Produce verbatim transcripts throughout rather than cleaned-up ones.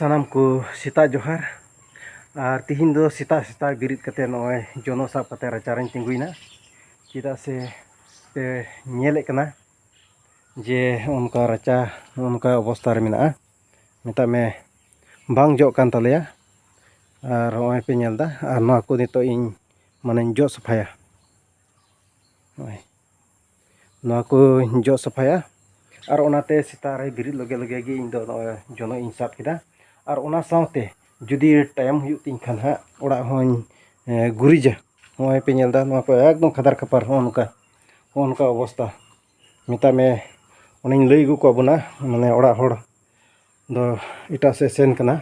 ᱥᱟᱱᱟᱢ ᱠᱚ ᱥᱮᱛᱟᱜ ᱡᱚᱦᱟᱨ᱾ ᱟᱨ ᱛᱤᱦᱤᱧ ᱫᱚ ᱥᱮᱛᱟᱜ ᱥᱮᱛᱟᱜ ᱵᱮᱨᱮᱫ ᱠᱟᱛᱮ ᱱᱚᱜᱼᱚᱭ ᱡᱚᱱᱚᱜ ᱥᱟᱵ ᱠᱟᱛᱮ ᱨᱟᱪᱟᱨᱮᱧ ᱛᱤᱸᱜᱩᱭᱮᱱᱟ᱾ ᱪᱮᱫᱟᱜ ᱥᱮ ᱯᱮ ᱧᱮᱞᱮᱫ ᱠᱟᱱᱟ ᱡᱮ ᱚᱱᱠᱟ ᱨᱟᱪᱟ ᱱᱚᱜᱼᱚ ᱱᱚᱝᱠᱟ ᱚᱵᱚᱥᱛᱷᱟ ᱨᱮ ᱢᱮᱱᱟᱜᱼᱟ, ᱢᱮᱛᱟᱜ ᱢᱮ ᱵᱟᱝ ᱡᱚᱜ ᱠᱟᱱ ᱛᱟᱞᱮᱭᱟ᱾ ᱟᱨ ᱱᱚᱜᱼᱚᱭ ᱯᱮ ᱧᱮᱞ ᱮᱫᱟ, ᱟᱨ ᱱᱚᱣᱟ ᱠᱚ ᱱᱤᱛᱚᱜ ᱤᱧ ᱢᱟᱱᱮᱧ ᱡᱚᱜ ᱥᱟᱯᱷᱟᱭᱟ᱾ ᱱᱚᱜᱼᱚᱭ ᱱᱚᱣᱟ ᱠᱚᱧ ᱡᱚᱜ ᱥᱟᱯᱷᱟᱭᱟ᱾ ᱟᱨ ᱚᱱᱟᱛᱮ ᱥᱮᱛᱟᱜ ᱨᱮ ᱵᱮᱨᱮᱫ ᱞᱚᱜᱮ ᱞᱚᱜᱮ ᱜᱮ ᱤᱧ ᱫᱚ ᱱᱚᱜᱼᱚᱭ ᱡᱚᱱᱚᱜ ᱤᱧ ᱥᱟᱵ ᱠᱮᱫᱟ᱾ ᱟᱨ ᱚᱱᱟ ᱥᱟᱶᱛᱮ ᱡᱩᱫᱤ ᱴᱟᱭᱤᱢ ᱦᱩᱭᱩᱜ ᱛᱤᱧ ᱠᱷᱟᱱ ᱦᱟᱸᱜ ᱚᱲᱟᱜ ᱦᱚᱸᱧ, ᱮ, ᱜᱩᱨᱤᱡᱟ᱾ ᱱᱚᱜᱼᱚᱭ ᱯᱮ ᱧᱮᱞ ᱮᱫᱟ, ᱱᱚᱣᱟ ᱠᱚ ᱮᱠᱫᱚᱢ ᱠᱷᱟᱫᱟᱨ ᱠᱷᱟᱯᱟᱨ, ᱱᱚᱜᱼᱚ ᱱᱚᱝᱠᱟ, ᱱᱚᱜᱼᱚ ᱱᱚᱝᱠᱟ ᱚᱵᱚᱥᱛᱷᱟ᱾ ᱢᱮᱛᱟᱜ ᱢᱮ, ᱚᱱᱮᱧ ᱞᱟᱹᱭ ᱟᱹᱜᱩ ᱠᱟᱜ ᱵᱚᱱᱟ, ᱢᱟᱱᱮ ᱚᱲᱟᱜ ᱦᱚᱲ ᱫᱚ ᱮᱴᱟᱜ ᱥᱮᱫ ᱥᱮᱱ ᱠᱟᱱᱟ,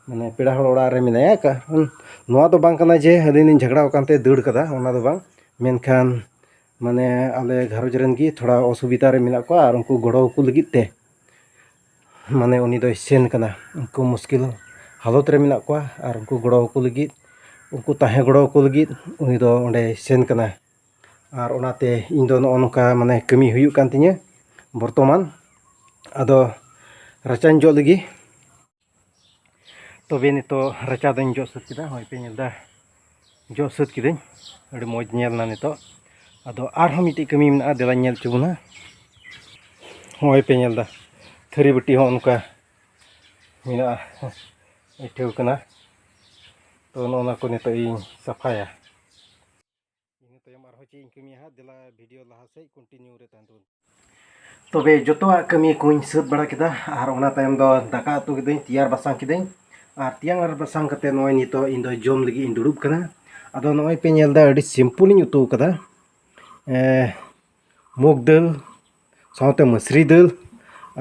ᱢᱟᱱᱮ ᱯᱮᱲᱟ ᱦᱚᱲ ᱚᱲᱟᱜ ᱨᱮ ᱢᱮᱱᱟᱭᱟ᱾ ᱠᱟᱨᱚᱱ ᱱᱚᱣᱟ ᱫᱚ ᱵᱟᱝ ᱠᱟᱱᱟ ᱡᱮ ᱟᱹᱞᱤᱧ ᱞᱤᱧ ᱡᱷᱟᱜᱽᱲᱟ ᱟᱠᱟᱱ ᱛᱮ ᱫᱟᱹᱲ ᱠᱟᱫᱟ, ᱚᱱᱟ ᱫᱚ ᱵᱟᱝ᱾ ᱢᱮᱱᱠᱷᱟᱱ ᱢᱟᱱᱮ ᱟᱞᱮ ᱜᱷᱟᱨᱚᱸᱡᱽ ᱨᱮᱱ ᱜᱮ ᱛᱷᱚᱲᱟ ᱚᱥᱩᱵᱤᱫᱷᱟ ᱨᱮ ᱢᱮᱱᱟᱜ ᱠᱚᱣᱟ, ᱟᱨ ᱩᱱᱠᱩ ᱜᱚᱲᱚ ᱟᱠᱚ ᱞᱟᱹᱜᱤᱫ ᱛᱮ ᱢᱟᱱᱮ ᱩᱱᱤ ᱫᱚᱭ ᱥᱮᱱ ᱠᱟᱱᱟ᱾ ᱩᱱᱠᱩ ᱢᱩᱥᱠᱤᱞ ᱦᱟᱞᱚᱛ ᱨᱮ ᱢᱮᱱᱟᱜ ᱠᱚᱣᱟ, ᱟᱨ ᱩᱱᱠᱩ ᱜᱚᱲᱚ ᱟᱠᱚ ᱞᱟᱹᱜᱤᱫ, ᱩᱱᱠᱩ ᱛᱟᱦᱮᱸ ᱜᱚᱲᱚ ᱟᱠᱚ ᱞᱟᱹᱜᱤᱫ ᱩᱱᱤ ᱫᱚ ᱚᱸᱰᱮᱭ ᱥᱮᱱ ᱠᱟᱱᱟ᱾ ᱟᱨ ᱚᱱᱟᱛᱮ ᱤᱧ ᱫᱚ ᱱᱚᱜᱼᱚ ᱱᱚᱝᱠᱟ ᱢᱟᱱᱮ ᱠᱟᱹᱢᱤ ᱦᱩᱭᱩᱜ ᱠᱟᱱ ᱛᱤᱧᱟᱹ ᱵᱚᱨᱛᱚᱢᱟᱱ᱾ ᱟᱫᱚ ᱨᱟᱪᱟᱧ ᱡᱚᱜ ᱞᱟᱹᱜᱤᱫ᱾ ᱛᱚᱵᱮ ᱱᱤᱛᱚᱜ ᱨᱟᱪᱟ ᱫᱚᱧ ᱡᱚᱜ ᱥᱟᱹᱛ ᱠᱮᱫᱟ᱾ ᱦᱚᱸᱜᱼᱚᱭ ᱯᱮ ᱧᱮᱞ ᱮᱫᱟ, ᱡᱚᱜ ᱥᱟᱹᱛ ᱠᱤᱫᱟᱹᱧ᱾ ᱟᱹᱰᱤ ᱢᱚᱡᱽ ᱧᱮᱞ ᱮᱱᱟ ᱱᱤᱛᱚᱜ᱾ ᱟᱫᱚ ᱟᱨᱦᱚᱸ ᱢᱤᱫᱴᱤᱡ ᱠᱟᱹᱢᱤ ᱢᱮᱱᱟᱜᱼᱟ, ᱫᱮᱞᱟᱧ ᱧᱮᱞ ᱦᱚᱪᱚ ᱵᱚᱱᱟ᱾ ᱦᱚᱸᱜᱼᱚᱭ ᱯᱮ ᱧᱮᱞ ᱮᱫᱟ, ᱛᱷᱟᱹᱨᱤ ᱵᱟᱹᱴᱤ ᱦᱚᱸ ᱚᱱᱠᱟ ᱢᱮᱱᱟᱜᱼᱟ, ᱟᱹᱭᱴᱷᱟᱹᱣ ᱠᱟᱱᱟ᱾ ᱛᱚ ᱱᱚᱜᱼᱚ ᱱᱚᱣᱟ ᱠᱚ ᱱᱤᱛᱚᱜ ᱤᱧ ᱥᱟᱯᱷᱟᱭᱟ᱾ ᱤᱱᱟᱹ ᱛᱟᱭᱚᱢ ᱟᱨᱦᱚᱸ ᱪᱮᱫ ᱤᱧ ᱠᱟᱹᱢᱤᱭᱟ ᱦᱟᱸᱜ, ᱫᱮᱞᱟ ᱵᱷᱤᱰᱤᱭᱳ ᱞᱟᱦᱟ ᱥᱮᱫ ᱠᱚᱱᱴᱤᱱᱤᱭᱩ ᱨᱮ ᱛᱟᱦᱮᱱ ᱛᱟᱵᱚᱱ᱾ ᱛᱚᱵᱮ ᱡᱚᱛᱚᱣᱟᱜ ᱠᱟᱹᱢᱤ ᱠᱚᱧ ᱥᱟᱹᱛ ᱵᱟᱲᱟ ᱠᱮᱫᱟ, ᱟᱨ ᱚᱱᱟ ᱛᱟᱭᱚᱢ ᱫᱚ ᱫᱟᱠᱟ ᱩᱛᱩ ᱠᱤᱫᱟᱹᱧ, ᱛᱮᱭᱟᱨ ᱵᱟᱥᱟᱝ ᱠᱤᱫᱟᱹᱧ᱾ ᱟᱨ ᱛᱮᱭᱟᱨ ᱵᱟᱥᱟᱝ ᱠᱟᱛᱮ ᱱᱚᱜᱼᱚᱭ ᱱᱤᱛᱚᱜ ᱤᱧ ᱫᱚ ᱡᱚᱢ ᱞᱟᱹᱜᱤᱫ ᱤᱧ ᱫᱩᱲᱩᱵ ᱠᱟᱱᱟ᱾ ᱟᱫᱚ ᱱᱚᱜᱼᱚᱭ ᱯᱮ ᱧᱮᱞ ᱮᱫᱟ, ᱟᱹᱰᱤ ᱥᱤᱢᱯᱩᱞ ᱤᱧ ᱩᱛᱩ ᱠᱟᱫᱟ᱾ ᱮᱸ, ᱢᱩᱜᱽ ᱫᱟᱹᱞ ᱥᱟᱶᱛᱮ ᱢᱟᱹᱥᱨᱤ ᱫᱟᱹᱞ,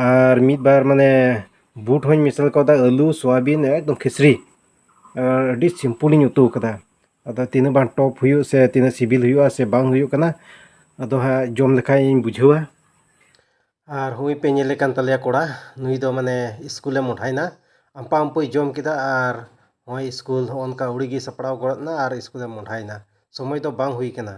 ᱟᱨ ᱢᱤᱫ ᱵᱟᱨ ᱢᱟᱱᱮ ᱵᱩᱴ ᱦᱚᱸᱧ ᱢᱮᱥᱟᱞ ᱠᱟᱣᱫᱟ, ᱟᱹᱞᱩ, ᱥᱚᱣᱟᱵᱤᱱ, ᱮᱠᱫᱚᱢ ᱠᱷᱤᱪᱲᱤ᱾ ᱟᱨ ᱟᱹᱰᱤ ᱥᱤᱢᱯᱩᱞ ᱤᱧ ᱩᱛᱩ ᱠᱟᱫᱟ᱾ ᱟᱫᱚ ᱛᱤᱱᱟᱹᱜ ᱵᱟᱝ ᱴᱚᱯ ᱦᱩᱭᱩᱜ ᱥᱮ ᱛᱤᱱᱟᱹᱜ ᱥᱤᱵᱤᱞ ᱦᱩᱭᱩᱜᱼᱟ ᱥᱮ ᱵᱟᱝ ᱦᱩᱭᱩᱜ ᱠᱟᱱᱟ, ᱟᱫᱚ ᱦᱟᱸᱜ ᱡᱚᱢ ᱞᱮᱠᱷᱟᱡ ᱤᱧ ᱵᱩᱡᱷᱟᱹᱣᱟ᱾ ᱟᱨ ᱦᱩᱭ ᱯᱮ ᱧᱮᱞᱮ ᱠᱟᱱ ᱛᱟᱞᱮᱭᱟ ᱠᱚᱲᱟ, ᱱᱩᱭ ᱫᱚ ᱢᱟᱱᱮ ᱤᱥᱠᱩᱞᱮ ᱢᱚᱰᱷᱟᱭᱱᱟ, ᱟᱢᱯᱟ ᱟᱢᱯᱩᱭ ᱡᱚᱢ ᱠᱮᱫᱟ᱾ ᱟᱨ ᱦᱚᱸᱜᱼᱚᱭ ᱤᱥᱠᱩᱞ ᱦᱚᱸᱜᱼᱚ ᱱᱚᱝᱠᱟ ᱟᱹᱣᱲᱤ ᱜᱮ ᱥᱟᱯᱲᱟᱣ ᱜᱚᱫ ᱮᱱᱟ ᱟᱨ ᱤᱥᱠᱩᱞᱮ ᱢᱚᱰᱷᱟᱭᱱᱟ᱾ ᱥᱚᱢᱚᱭ ᱫᱚ ᱵᱟᱝ ᱦᱩᱭ ᱠᱟᱱᱟ᱾